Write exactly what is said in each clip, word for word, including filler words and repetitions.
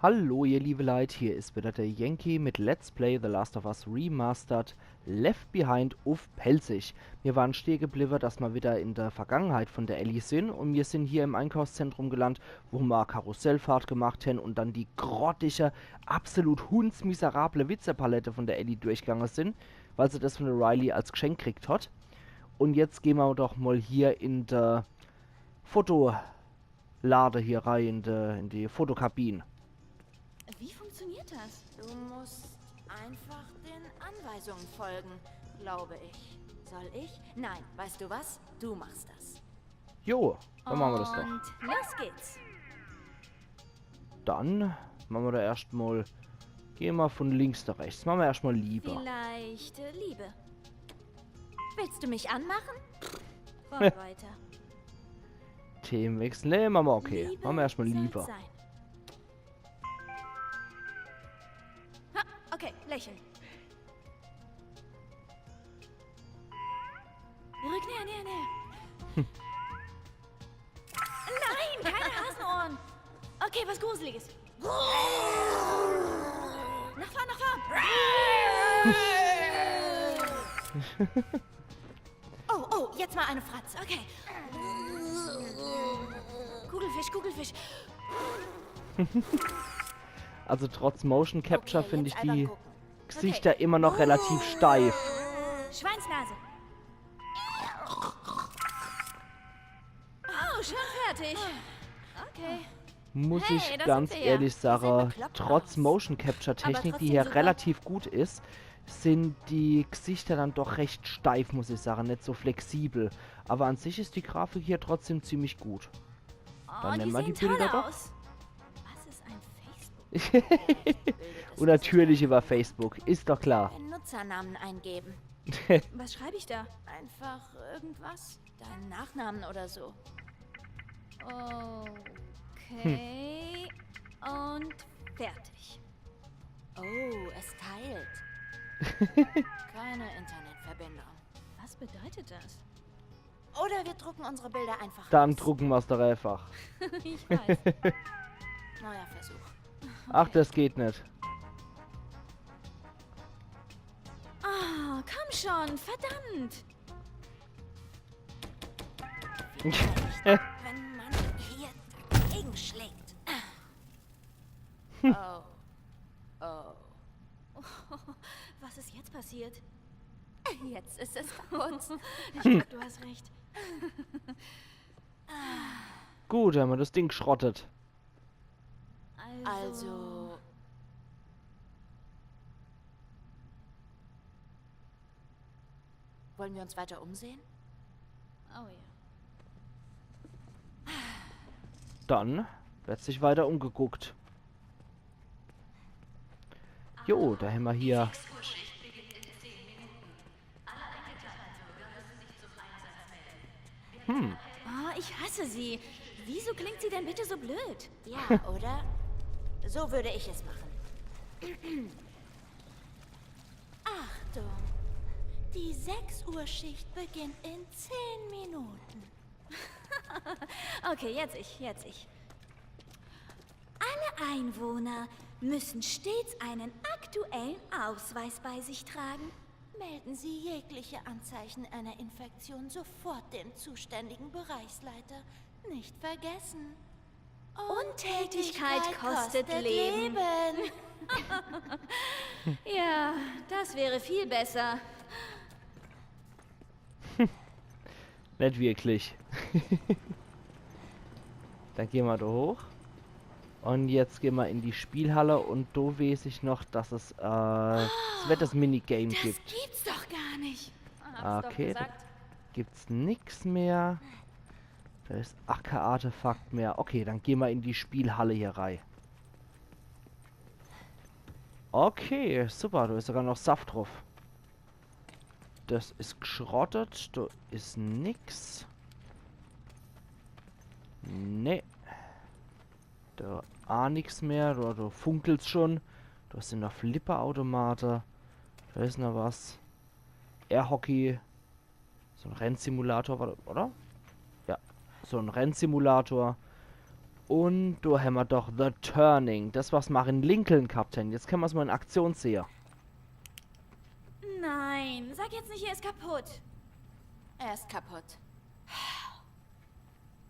Hallo ihr liebe Leit, hier is wieder der Yankee mit Let's Play The Last of Us Remastered Left Behind uff Pälzisch. Mir waren stehe gebliwwe, dass ma wieder in der Vergangenheit von der Ellie sin, un mir sin hier im Einkaufszentrum gelandt, wo ma Karussellfahrt gemacht hen un dann die grottige, absolut hundsmiserable Witzepalette von der Ellie durchgange sin, weil se das von der Riley als Geschenk kriegt hat. Un jetzt geh ma doch mal hier in der Foto- Lade hier rein in die, in die Fotokabine. Wie funktioniert das? Du musst einfach den Anweisungen folgen, glaube ich. Soll ich? Nein, weißt du was? Du machst das. Jo, dann machen wir das doch. Und los geht's. Dann machen wir da erstmal, gehen wir von links nach rechts. Machen wir erstmal Liebe. Vielleicht äh, Liebe. Willst du mich anmachen? Komm weiter. Themenwechsel. Nee, machen wir okay. Liebe Machen wir erstmal soll's Liebe. Sein. Ha, okay, lächeln. Rück näher, näher, näher. Nein, keine Hasenohren. Okay, was Gruseliges. Nach vorn, nach vorn. Oh, oh, jetzt mal eine Fratze. Okay. Kugelfisch, Kugelfisch. Also trotz Motion Capture Okay, finde ich jetzt albern die gucken. Gesichter immer noch relativ steif. Schweinsnase. Oh, schon fertig. Okay. Muss Hey, ich da ganz sind wir ja. ehrlich Die sehen sagen, bekloppt trotz aus. Motion Capture Aber Technik, die trotzdem hier super. Relativ gut ist, sind die Gesichter dann doch recht steif, muss ich sagen, nicht so flexibel. Aber an sich ist die Grafik hier trotzdem ziemlich gut. Oh, Dann die nehmen wir sehen die Bilder toll doch. Aus. Was ist ein Facebook? Und natürlich über Facebook, ist doch klar. Benutzernamen eingeben. Was schreibe ich da? Einfach irgendwas. Deinen Nachnamen oder so. Okay. Und fertig. Oh, es teilt. Keine Internetverbindung. Was bedeutet das? Oder wir drucken unsere Bilder einfach Dann aus. drucken wir's doch einfach. Ich weiß. Neuer Versuch. Ach, das geht nicht. Ah, komm schon, verdammt. Wenn man hier gegenschlägt. Oh. Oh. Was ist jetzt passiert? Jetzt ist es kaputt. Ich glaube, du hast recht. Gut, haben wir das Ding geschrottet. Also. Also. Wollen wir uns weiter umsehen? Oh ja. Dann wird sich weiter umgeguckt. Jo, da haben wir hier. Hm, Oh, ich hasse sie. Wieso klingt sie denn bitte so blöd? Ja, oder? So würde ich es machen. Achtung! Die sechs Uhr Schicht beginnt in zehn Minuten. Okay, jetzt ich, jetzt ich. Alle Einwohner müssen stets einen aktuellen Ausweis bei sich tragen. Melden Sie jegliche Anzeichen einer Infektion sofort dem zuständigen Bereichsleiter. Nicht vergessen. Untätigkeit kostet Leben. Ja, das wäre viel besser. Nicht wirklich. Dann gehen wir da hoch. Und jetzt gehen wir in die Spielhalle und da weiß ich noch, dass es äh, das wird das Minigame Das gibt. Gibt's doch gar nicht. Hab's doch Okay, da gesagt. Gibt's nix mehr. Da ist ach kein Artefakt mehr. Okay, dann gehen wir in die Spielhalle hier rein. Okay, super, da ist sogar noch Saft drauf. Das ist geschrottet, da ist nix. Nee. Da auch nix mehr, da, da funkelt's schon. Da sind noch Flipperautomate. Da ist noch was. Airhockey. So ein Rennsimulator, warte, oder? Ja. So ein Rennsimulator. Un do hämmer doch The Turning. Des, was mer in Lincoln gehabt hän. Jetzt kenne mer's mol in Aktion sehe. Nein, sag jetzt nicht, er ist kaputt. Er ist kaputt.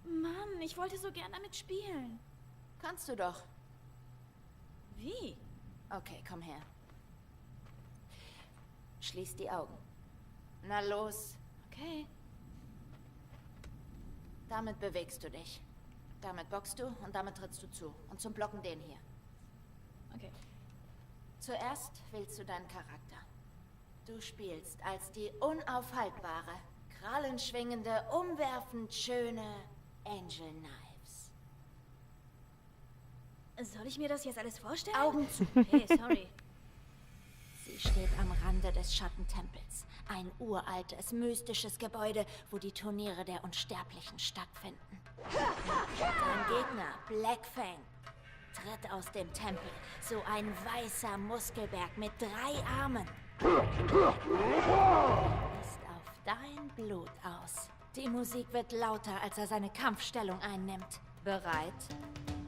Mann, ich wollte so gern damit spielen. Kannst du doch. Wie? Okay, komm her. Schließ die Augen. Na los. Okay. Damit bewegst du dich. Damit boxst du und damit trittst du zu. Und zum Blocken den hier. Okay. Zuerst wählst du deinen Charakter. Du spielst als die unaufhaltbare, krallenschwingende, umwerfend schöne Angel Knives. Soll ich mir das jetzt alles vorstellen? Augen zu. Hey, sorry. Sie steht am Rande des Schattentempels. Ein uraltes, mystisches Gebäude, wo die Turniere der Unsterblichen stattfinden. Dein Gegner, Black Fang, tritt aus dem Tempel. So ein weißer Muskelberg mit drei Armen. Ist auf dein Blut aus. Die Musik wird lauter, als er seine Kampfstellung einnimmt. Bereit?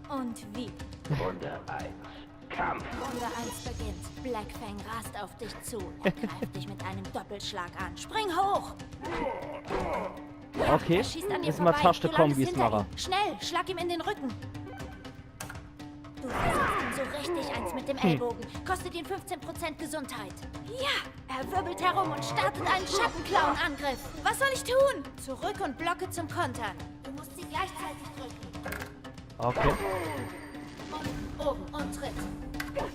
Und wie? Runde eins. Kampf. Runde eins beginnt. Black Fang rast auf dich zu. Er greift dich mit einem Doppelschlag an. Spring hoch! Okay, Er schießt an dir jetzt mol vorbei. Taste Du landest Kombis hinter mache. Ihm. Schnell, schlag ihm in den Rücken. Du versetzt ihm so richtig eins mit dem Ellbogen. Kostet ihn fünfzehn Prozent Gesundheit. Ja, er wirbelt herum und startet einen Schattenclown-Angriff. Was soll ich tun? Zurück und blocke zum Kontern. Du musst sie gleichzeitig drücken. Okay. Und oben und tritt. Cool.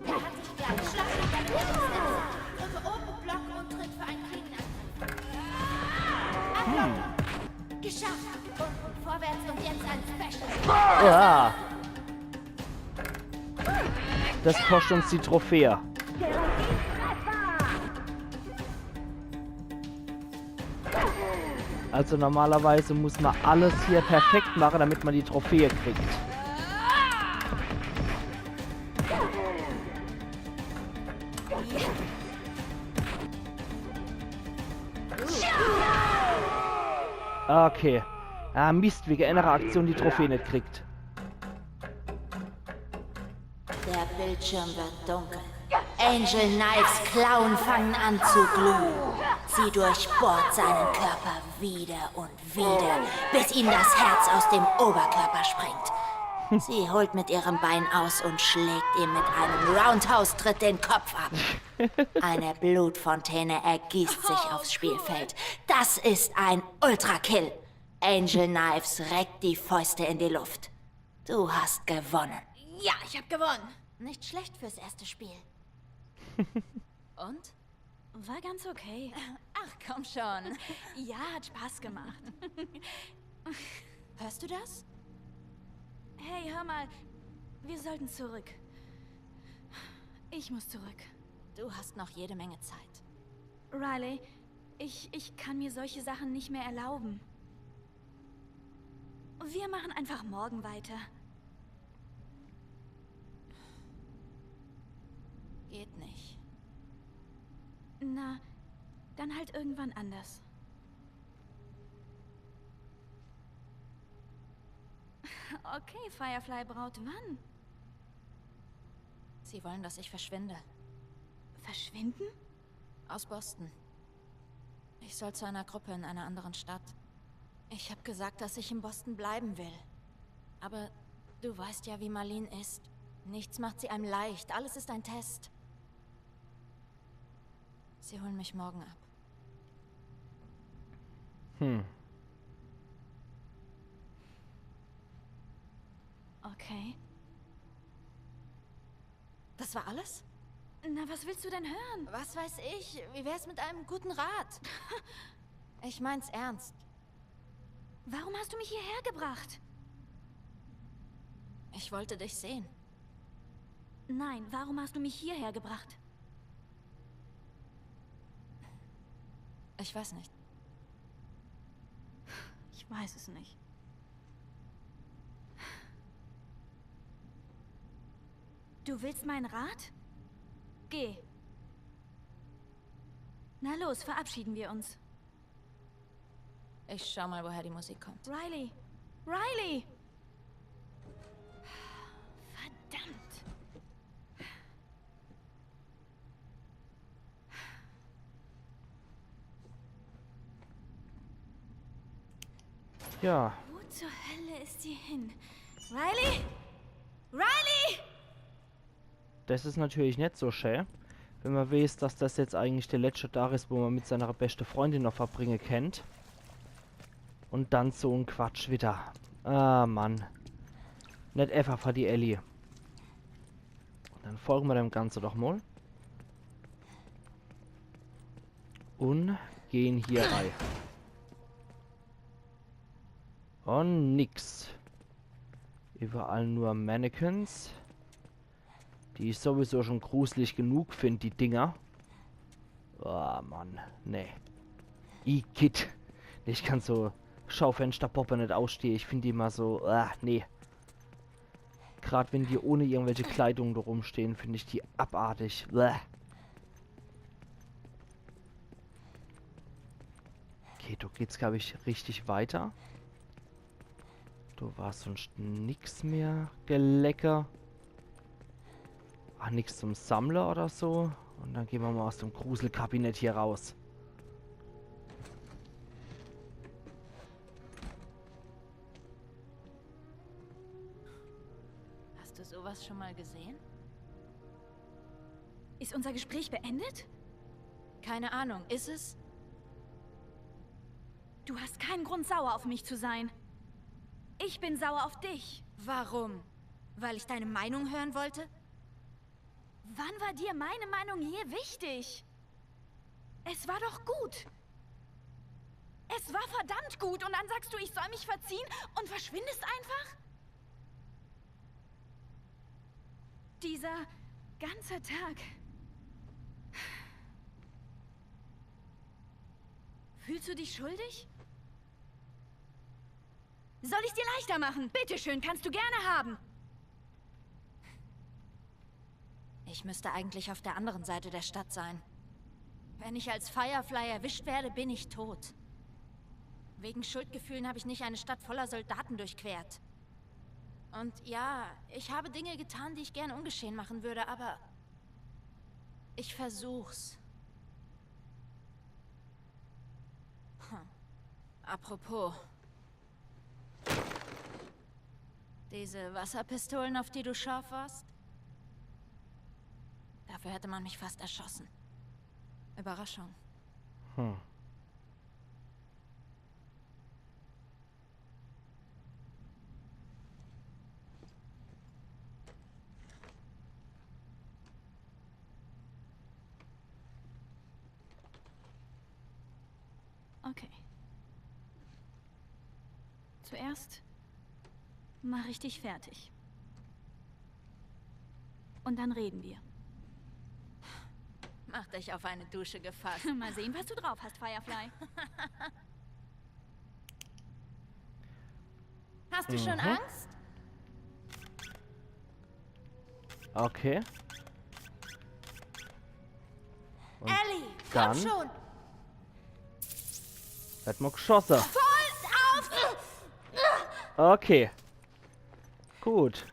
Er hat dich gleich. Schlag ihn, wenn du ihn triffst. Drücke oben, block und tritt für einen Klingenangriff. Ablocken. Geschafft. Und vorwärts und jetzt ein Special. Ah. Des koscht uns die Trophäe. Also normalerweise muss mer alles hier perfekt mache, damit mer die Trophäe kriegt. Okay. Ah, Mist, wege enner Aktion die Trophäe net kriegt. Der Bildschirm wird dunkel. Angel Knives Klauen fangen an zu glühen. Sie durchbohrt seinen Körper wieder und wieder, bis ihm das Herz aus dem Oberkörper springt. Sie holt mit ihrem Bein aus und schlägt ihm mit einem Roundhouse-Tritt den Kopf ab. Eine Blutfontäne ergießt sich aufs Spielfeld. Das ist ein Ultrakill. Angel Knives reckt die Fäuste in die Luft. Du hast gewonnen. Ja, ich hab gewonnen. Nicht schlecht fürs erste Spiel. Und? War ganz okay. Ach, komm schon. Ja, hat Spaß gemacht. Hörst du das? Hey, hör mal. Wir sollten zurück. Ich muss zurück. Du hast noch jede Menge Zeit. Riley, ich, ich kann mir solche Sachen nicht mehr erlauben. Wir machen einfach morgen weiter. Geht nicht. Na, dann halt irgendwann anders. Okay, Firefly Braut, wann? Sie wollen, dass ich verschwinde. Verschwinden? Aus Boston. Ich soll zu einer Gruppe in einer anderen Stadt. Ich hab gesagt, dass ich in Boston bleiben will. Aber du weißt ja, wie Marlene ist. Nichts macht sie einem leicht. Alles ist ein Test. Sie holen mich morgen ab. Hm. Okay. Das war alles? Na, was willst du denn hören? Was weiß ich? Wie wär's mit einem guten Rat? Ich mein's ernst. Warum hast du mich hierher gebracht? Ich wollte dich sehen. Nein, warum hast du mich hierher gebracht? Ich weiß nicht. Ich weiß es nicht. Du willst meinen Rat? Geh. Na los, verabschieden wir uns. Ich schau mal, woher die Musik kommt. Riley! Riley! Ja. Wo zur Hölle ist sie hin? Riley? Riley! Das is natürlich net so schä, wenn ma weeß, dass das jetzt eigentlich de letschte Tag is, wo ma mit seiner beschte Freundin noch verbringe kennt. Un dann so'n Quatsch wieder. Ah, Mann. Net efach fer die Ellie. Dann folge ma dem Ganze doch mol. Un gehn hier rei. Un nix. Überall nur Mannequins. Die ich sowieso schon gruselig genug find, die Dinger. Oh, Mann. Nee. Igitt. Ich kann so Schaufensterpoppe net ausstehe. Ich find die immer so, ah, nee. Grad wenn die ohne irgendwelche Kleidung do rumstehen, find ich die abartig. Bäh. Okay, do geht's, glaub ich, richtig weiter. Do war sonst nix mehr. Gelecker. Ah, nix zum Sammle oder so. Un dann gehn ma mol aus dem Gruselkabinett hier raus. Hast du sowas schon mal gesehen? Ist unser Gespräch beendet? Keine Ahnung, ist es? Du hast keinen Grund, sauer auf mich zu sein. Ich bin sauer auf dich. Warum? Weil ich deine Meinung hören wollte? Wann war dir meine Meinung je wichtig? Es war doch gut. Es war verdammt gut und dann sagst du, ich soll mich verziehen und verschwindest einfach? Dieser ganze Tag. Fühlst du dich schuldig? Soll ich dir leichter machen? Bitteschön, kannst du gerne haben. Ich müsste eigentlich auf der anderen Seite der Stadt sein. Wenn ich als Firefly erwischt werde, bin ich tot. Wegen Schuldgefühlen habe ich nicht eine Stadt voller Soldaten durchquert. Und ja, ich habe Dinge getan, die ich gern ungeschehen machen würde, aber ich versuch's. Hm. Apropos. Diese Wasserpistolen, auf die du scharf warst? Dafür hätte man mich fast erschossen. Überraschung. Hm. Okay. Zuerst mache ich dich fertig. Und dann reden wir. Mach dich auf eine Dusche gefasst. Mal sehen, was du drauf hast, Firefly. Hast du schon Mhm. Angst? Okay. Und Ellie, dann? Komm schon! Werd mol geschosse. Voll auf! Okay. Gut.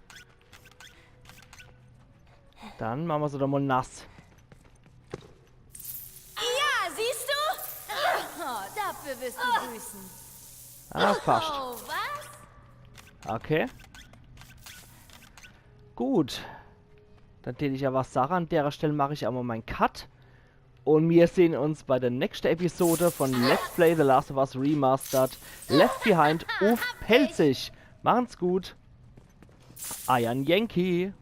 Dann mache ma se doch mol nass. Ja, siehst du? Oh, dafür wirst du büßen. Ah, fast. Oh, was? Okay. Gut. Dann tät ich ja was sage. An derer Stell mach ich emol mein Cut. Und mir sehn uns bei der nächste Episode von Let's Play The Last of Us Remastered Left Behind uff Pälzisch. Machen's gut. Eier Yankee.